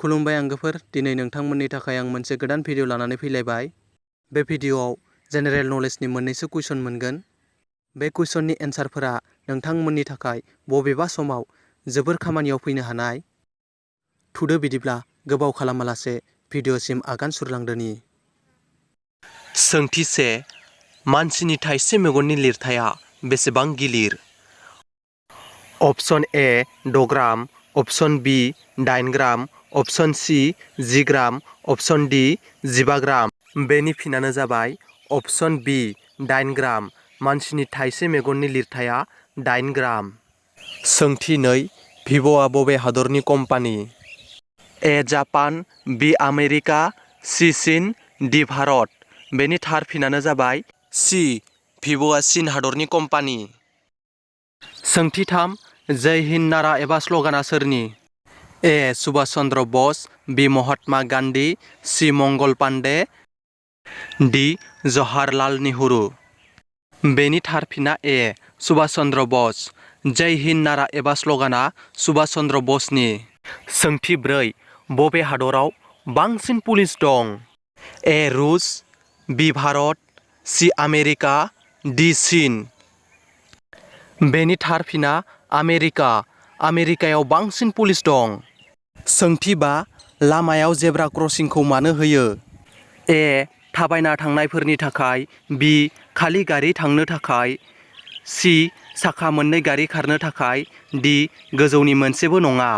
खुलुमबाय आंगोफोर, दिनै नोंथांमोननि थाखाय आं मोनसे गोदान भिडिअ लानानै फैलायबाय। बे भिडिअआव जेनेरेल नलेजनि मोननैसो कुइसन मोनगोन। बे कुइसननि एन्सारफोरा नोंथांमोननि थाखाय बबेबा समाव जोबोर खामानियाव फैनो हानाय। थुदो बिदिब्ला गोबाव खालामालासे भिडिअसिम आगान सुरलांदोनि। सोंथि 1. मानसिनि थाइसे मेगननि लिरथाया बेसेबां गिलिर? Option A 6 gram, option B 8 gram, option C 10 gram, option D 15 gram. बेनि फिनानो जाबाय अपसन बी 8 ग्राम। मानसिनि थाइसे मेगननि लिरथाया 8 ग्राम। सोंथि 2. भिभ'आ बबे हादरनि company? A Japan, B America, C चीन, डी भारत। बेनि थार फिनानो जाबाय सी, भिभ'आ चीन हादरनि कम्पानि। सोंथि 3. जय हिन्द नारा एबा स्ल'गाना सोरनि? ए सुभाष चन्द्र बस, बी महात्मा गान्धी, सी मंगल पान्डे, डी जवाहरलाल नेहरू। बेनि थार फिना ए सुभाष चन्द्र बस। जय हिन्द नारा एबा स्ल'गाना सुभाष चन्द्र बसनि। सोंथि 4. बबे हादराव बांसिन पुलिस दं? ए रुस, बी भारत, सी आमेरिका, डी चीन। बेनि थार फिना आमेरिका। आमेरिकायाव बांसिन पुलिस दं। सोंथि 5. लामायाव जेब्रा क्रसिंखौ मानो होयो? ए थाबायना थांनायफोरनि थाखाय, बी खालि गारि थांनो थाखाय, सी साखा मोननै गारि खारनो थाखाय, डी गोजौनि मोनसेबो नङा।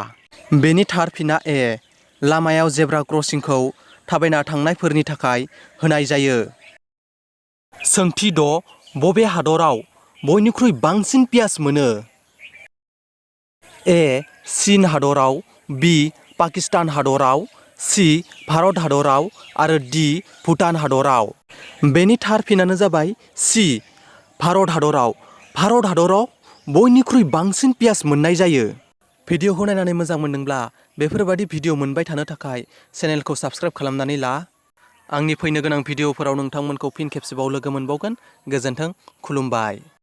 बेनि थार फिना ए लामायाव जेब्रा क्रसिंखौ थाबायना थांनायफोरनि थाखाय होनाय जायो। सोंथि 6. बबे हादराव बयनिख्रुइ बांसिन पियाज मोनो? ए चीन हादराव, बी पाकिस्तान हादराव, सी भारत हादराव आरो डी भुटान हादराव। बेनि थार फिनानो जाबाय सी भारत हादराव। भारत हादराव बयनिख्रुइ बांसिन पियाज मोननाय जायो। भिडिअखौ नायनानै मोजां मोनदोंब्ला बेफोरबादि भिडिअ मोनबाय थानो थाखाय चेनेलखौ साबस्क्राइब खालामनानै ला। आंनि फैनो गोनां भिडिअफोराव नोंथांमोनखौ फिन खेबसेबाव लोगो मोनबावगोन। गोजोन्थों, खुलुमबाय।